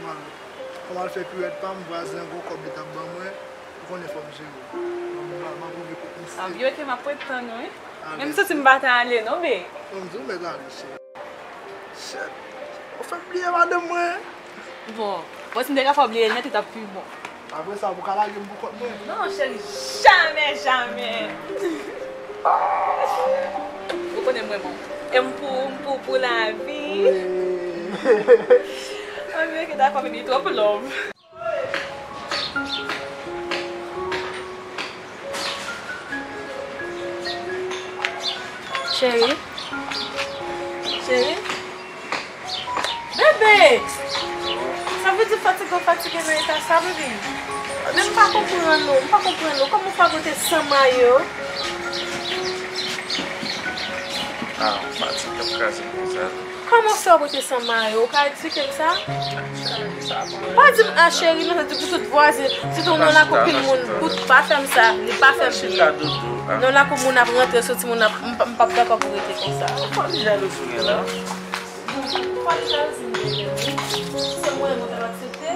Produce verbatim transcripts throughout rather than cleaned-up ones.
Kòman al fè piwèt pa m, vwazen an gon kòb li t ap ban mwen, ou konnen fò m jere. M ap, m ap ouvri kòb misye. Anpi oke, m ap ret tann ou, wi. Men m santi m pa ta ale non, be. Mwen m di w mèt ale, cheri. Shit. Ou fè m bliye madanm mwen. Bon, bon, si m te ka fè w bliye l nèt, li t ap pi bon. Apre sa, ou ka lage m pou kont mwen. Non, cheri, jamè, jamè. Ou konnen mwen bon. E m pou, m pou, pou lavi. Wi. Anpi oke, dakò, baby, twòp love. Cheri. Cheri. Bebe! Sa vle di fatige w fatige nan eta sa, bebe? Men m pa konprann ou, m pa konprann ou. Kòman w fè w rete san mayo? Ah, fatig k ap kraze m konsa. Kòman w fè w rete san mayo? Ou ka eksplike m sa? Pa di m a cheri, non, sa di pou tout vwazen. Sitou nan lakou pil moun, pou pa fè m sa, li pa fè m byen. Nan lakou moun ap rantre, soti moun ap, m p ap dakò pou rete konsa. Fò li jalouzi w la. Fò li jalouzi m, bebe, wi. Se mwen, mwen t ap aksepte.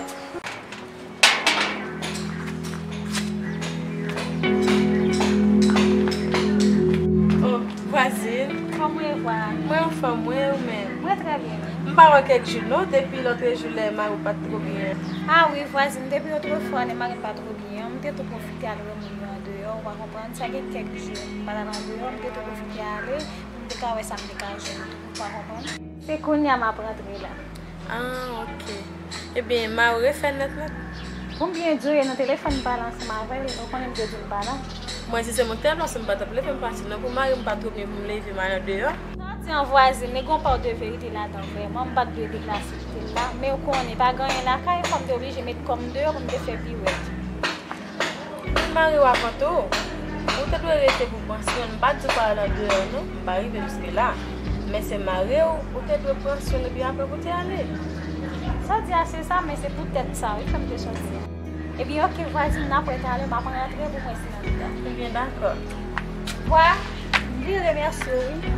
Oh, vwazin. Kòman w ye, vwa? Mwen anfòm, mwen, ou menm? Mwen trè byen. M pa wè kèk jou non, depi lòtrejou lè mari w pa t twò byen. Ah wi, vwazin, depi lòtrefwa lè mari m pa twò byen an, m te tou pwofite al wè moun yo andeyò, ou pa konprann? Sa gen kèk jou m pa t al andeyò, m te tou pwofite ale pou m te ka wè sa m te ka jwenn tou, ou pa konprann? Se kounye a m ap rantre la. Ah, ok. Ebyen, mari w refè nèt nèt? Konbyen jou ye nan telefòn m pale ansanm avè l, ou konnen m te di l m pa la. Mwen, si se mwen k te la plas ou, m pa t ap leve m pati non, pou mari m pa twò byen pou m leve m al andeyò. Sa w di an vwazin, men gon pa w de verite ladan vrèman, m pa t dwe deplase kite l la, men ou konnen, pa gen anyen lakay, fò m te oblije met kò m deyò pou m te fè piwèt. Mwen mari w avan tou. Ou te dwe rete pou pansyon. M pa di w pa al andeyò non. M pa rive jiske la. Men se mari w, ou te dwe pansyon epi apre pou te ale. Sa w di a se sa, men se poutèt sa wi fè m te sòti. Ebyen oke vwazin, n ap wè talè, m ap rantre pou mwen si nan mitan. Ebyen dakò. Vwa, m vin remèsye w wi.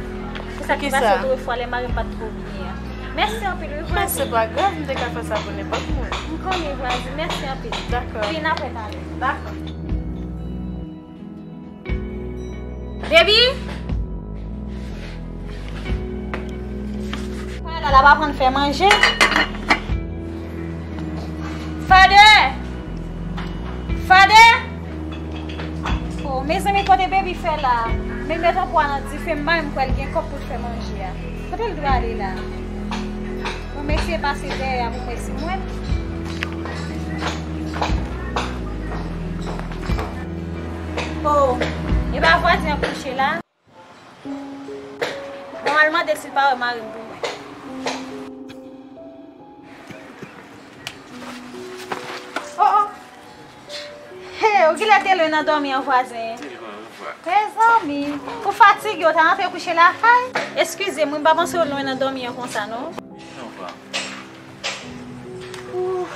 Pou sa ki pase lòt fwa lè mari m pa t twò byen an. Mèsi anpil wi vwazin. Men se pa grav, m te ka fè sa pou nenpòt moun. M konnen vwazin, mèsi anpil. Dakò. Vin apre talè. Dakò. Baby! Fada la pa konn fè manje. Fada! Fada! Oh, mezanmi, kote baby fè la? Men met anpwa nan dife, m pa menm kwè l gen kòb pou l fè manje a. Kote l dwe ale la? Bon, m eseye pase dèyè a pou m wè si m wè l. Oh, e pa vwazen an kouche la? Bon, al mande l si l pa wè mari m pou mwen. Oh, oh. Hey, ou genlè te lwen nan dòmi an vwazen. Te lwen, wi, vwa. Mezanmi, ou fatige, ou ta rantre kouche lakay? Eskize m, wi, m pa panse w lwen nan dòmi an konsa, non. Non, vwa. Ouf.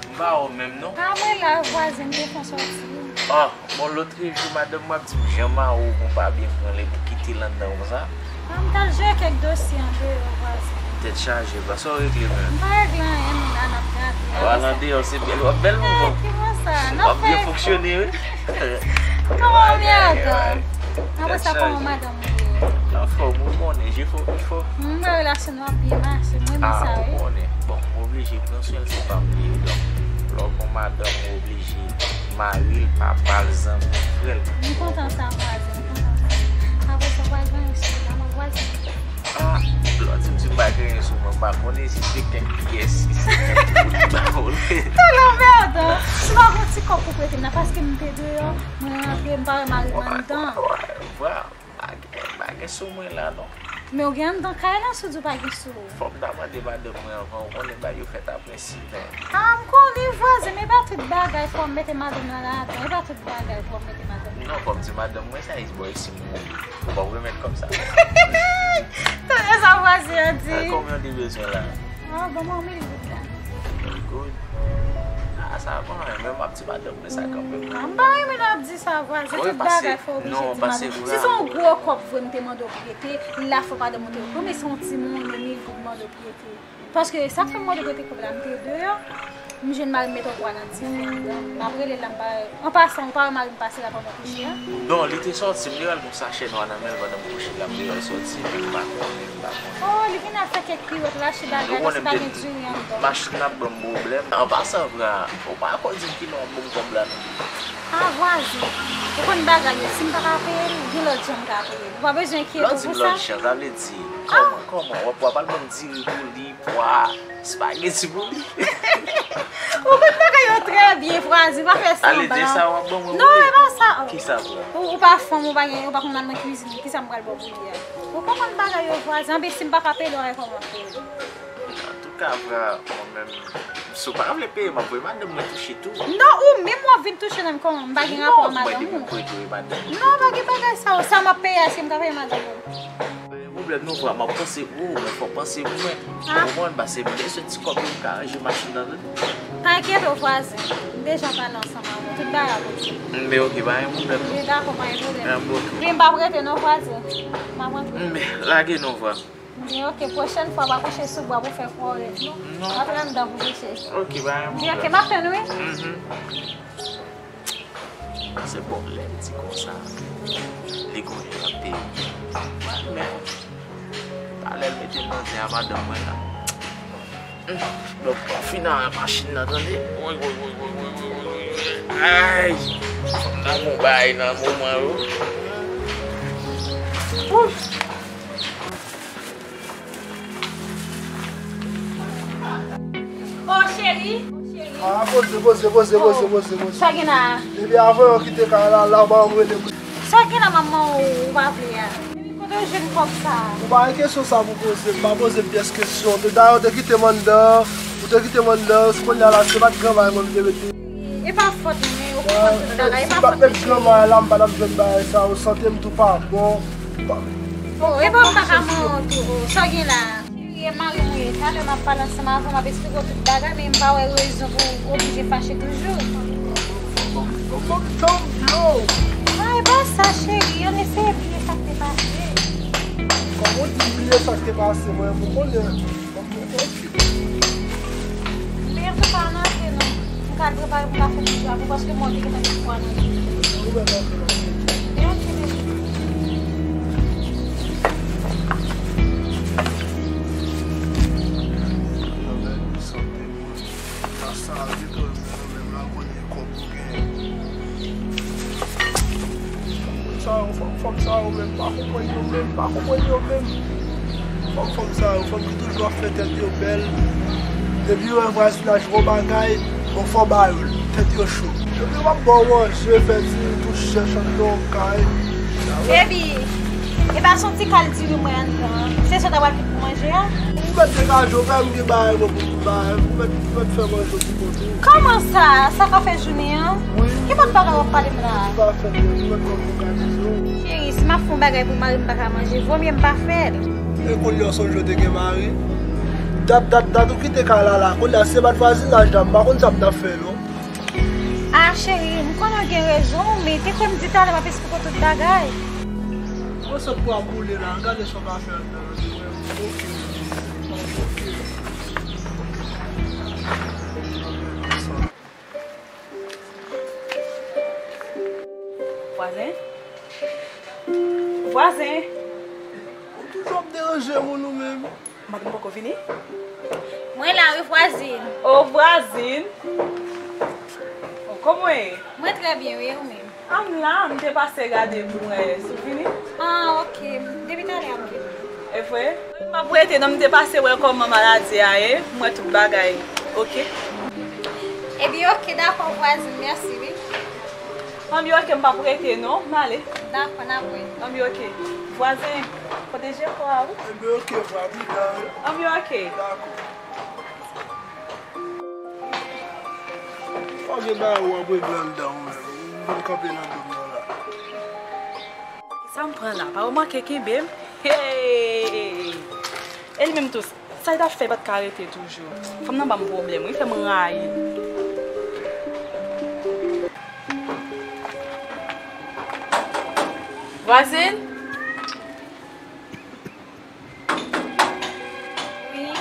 M pa wè w menm, non. Pa mwen la, vwazen, m te fè yon sòti. Oh, bon, lòtrejou, madanm mwen ap di m jan mari w ou pa byen pran l epi w kite l anndan konsa. Ah, m t al jere kèk dosye andeyò, vwazen. Tèt chaje, vwa, sa w regle menm? M pa regle anyen, nou la, n ap gade. W al andeyò, se bèl, w ap bèl moman. Eh, ki bon sa? W ap byen fonksyone, wi. Kòman w ye ankò? Apre sa, kòman madanm ou ye? Anfòm, ou konnen, je fò, je fò. M wè relasyon nou ap byen mache, m renmen sa, wi. Ah, ou konnen. Bon, m oblije pran swen l, se pa m li ye, donk, lè w gon madanm, ou oblije mari l, papa l, zanmi l, frè l. M kontan sa, vwazen, m kontan sa. Apre sa, w pral vanyan sou la, mwen vwazen. Ah, lè w di m si m pa gen anyen sou mwen, m pa konnen si se kèk pyès, si se kèk bout ba w. Talè w mèd, si w pa gon ti kòb pou prete m nan, paske m te deyò, mwen rantre, m pa wè mari m anndan. Vwa, pa gen, pa gen sou mwen la, non. Men w gen anndan kay la, si w di w pa gen sou ou. Fò m ta mande madanm mwen anvan, ou konnen bagay yo fèt apre simen. Ah, m konnen vwazen, men e pa tout bagay fò m mete madanm nan ladan, e pa tout bagay fò m mete madanm nan. Non, fò m di madanm mwen sa, is boy si m ou pa remèt kòb sa. Tande sa vwazen an di. Ah, konbyen w te bezwen la? Ah, ban mwen mil goud la. Mil goud? Ah, Sa pa anyen, men m ap di madanm mwen sa kanmenm. Ah, m pa renmen lè w ap di sa, vwazen. Tout bagay fò w oblije di madanm. Si se yon gwo kòb vre m te mande w prete, la fò madanm ou te pran, men se yon timoun, men li pou mande w prete. Paske sa k fè m mande w prete kòb la, m te deyò, m jwenn mari m mete yon bwa nan dife. Donk, m ap rele l la, m pa, an pasan, ou pa wè mari m pase la pandan kouche a? Bon, li te sòti, m te wè l gon sachè nwa nan men l pandan m kouche la, m te wè l sòti, men m pa konnen, m pa konnen. Oh, li vin ap fè kèk piwèt, lache bagay, paske pa gen diri anndan. Machin nan ap ban m pwoblèm. An pasan, vra, ou pa ko di m kilè w ap ban m kòb la, non. Ah, vwazen, ou konn bagay yo, si m pa ka peye l, gen lòt jan m ka peye l. Ou pa bezwen enkyete w pou sa. Lè w di m lòt jan, sa vle di, kòman, kòman? W ap, w ap al ban m diri pou li, pwa, espageti pou li. Ou konn bagay yo trè byen, vwazen, pa fè sanblan. Ale, di sa w ap ban mwen pou li. Non, e pa sa. Kisa, vre? Ou, ou pa fanm, ou pa gen, ou pa konn al nan kwizin, kisa m pral ba w pou li a? Ou konprann bagay yo, vwazen, anben si m pa ka peye l, w a wè kòman pou li. Antouka, vre, mwen menm, si w pa vle peye, m ap voye madanm mwen touche tou. Non, ou menm w ap vin touche nan kò m, m pa gen rapò ak madanm ou. Non, mwen depi m prete w e madanm mwen. Non, pa gen bagay sa yo. Sa m ap peye a, èske m ka peye madanm ou? Pa gen pwoblèm non, vre, m ap panse pou ou, men fò w panse pou mwen. Ou konprann, paske m bezwen ti kòb pou m ka ranje machin nan, tande. Pa enkyete w, vwazen. M deja pale ansanm avè w. Tout bagay ap oke. Men oke, pa gen pwoblèm non. Dakò, pa gen pwoblèm. Oke. Men m p ap rete non, vwazen. M ap rantre. Men lage non, vre. Byen, oke, pwochèn fwa, pa kouche sou bwa pou fè kwè w rèv, non. Non. Antre anndan pou kouche. Oke, pa gen pwoblèm. Byen, oke, m ap tann ou, wi. Mhm. Se bon, lè l di konsa, li konnen l ap peye. Men, talè l mete l nan zen a madanm mwen la. Hmm, donk, pa fin a machin nan, tande. Woy, woy, woy. Ay! Fòk nan gon bagay nan moman yo. Ouf! Oh, cheri. Ah, poze, poze, poze, poze, poze, poze. Sa gen la? Depi avan yo kite kay la, la, ou pa rele. Sa gen la, manman, ou pa vle a? Kote w jwenn kòb sa a? Ou pa gen kesyon sa pou poze m, pa poze m pyès kesyon. Dayè, ou te kite m anndan, ou te kite m anndan, kounye a la, se pa t granmay mwen m te mete. E pa fòt mwen, ou konprann tout bagay, e pa fòt mwen, cheri. Si m pa t met granmay la, m pa t ap jwenn bagay sa yo, sante m tou pa bon. Bon, e pa m pa ka manman w tou, sa w gen la? Cheri, e mari m ou ye, talè m ap pale ansanm avè w, m ap esplike w tout bagay, men m pa wè rezon pou w oblije fache toujou. Bon, bon, bon, tann blo. Non, e pa sa, cheri, ann eseye bliye sa k te pase. Kòman w di bliye sa k te pase, mwen, mwen konnen. Men antouka, ann antre non. M ka al prepare pou m ka fè ti jou a pou, paske mwen te gentan gen fwa nan li. Ou mèt antre non. Men oke, bebe. Nan men nou sante mwen. Sa sa a, gen tan mwen menm la, konnen kòb. Fanm sa yo, fanm, fanm sa yo menm, pa konprann yo menm, pa konprann yo menm. Fanm, fanm sa yo, fanm ki toujou ap fè tèt yo bèl. Depi yo wè vwazinaj gon bagay, bon, fò ba yo l, tèt yo cho. Depi yo p ap ba w manje, fè ti touch chèch anndan yon kay. Baby, e pa se yon ti kal diri mwen anndan an. Se sa w ta pral fè pou manje a? Ou mèt degaje w, frè m gen bagay mwen pou tout bagay. Ou mèt, ou mèt fè manje w pou kont ou. Kòman sa? Sa ka fè jounen an? Wi. Ki bòt bagay w ap pale m la a? Ou pa fè l, ou mèt fè m fokalize w. Cheri, si m ap fè yon bagay pou mari m pa ka manje, vomye m pa fè l. E kounye a w sonje w te gen mari? Dat, dat, dat ou kite kay la la. Kounye a se bat vwazinaj la, m pa konn sa m t ap fè non. Ah, cheri, m konnen w gen rezon, men te kwè m di talè m ap esplike w tout bagay. Bon, sot pou ap boule la, gade sa w ka fè anndan an. Oke. Oke. Vwazen? Vwazen? Ou toujou ap deranje moun ou menm. Madanm poko vini? Mwen la wi, vwazin. O, vwazin. O, kòman w ye? Mwen trè byen wi, e ou menm? A, m la, m te pase gade pou m wè si w vini. Ah, ok. Depi talè a m vini. E vre? M p ap rete non, m te pase wè kòman maladi a ye, m wè tout bagay. Ok. Ebyen, ok, dakò, vwazin, mèsi wi. Anben, ok, m p ap rete non, m ale. Dakò, n ap wè. Anben, ok. Vwazen, pwoteje kò a wi. Ebyen, ok, vwa, pi ta. Anben, ok. Dakò. Pa gen bagay w ap regle anndan ou menm. Ou konn kanpe nan do m nan la. Sa m pran la, pa remake kenbe m. Hey! E li menm tou, sa li t ap fè, li pa t ka rete toujou. Fanm nan ban m pwoblèm wi, li fè m rayi l. Vwazin? Wi.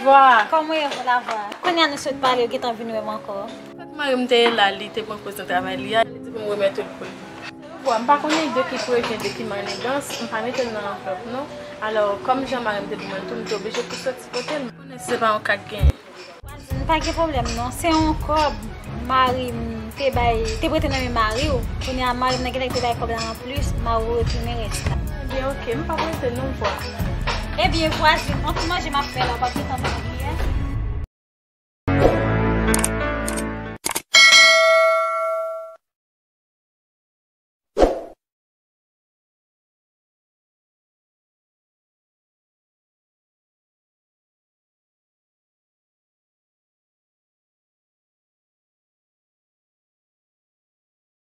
Vwa. Kòman w ye, Lavwa? Kounye a nou sot pale, ou gentan vin wè m ankò. An fèt, mari m te ye la, li te pran koz nan travay li a, li di pou m remèt ou l pou li. Vwa, m pa konnen de ki pwojè, de ki manigans, m pa mete l nan anvlòp, non. Alò, kòm jan mari m te di mwen tou, m te oblije pou soti pote l. M konnen si se pa yon ka k genyen. Vwazin, pa gen pwoblèm non. Se yon kòb mari m te bay, te prete nan men mari w. Kounye a mari m nan genlè te bay kòb la anplis, mari w retounen rès la. Ebyen, oke, m p ap rete non, Vwa. Ebyen, vwazin, anpil manje m ap fè la, w p ap gentan fè.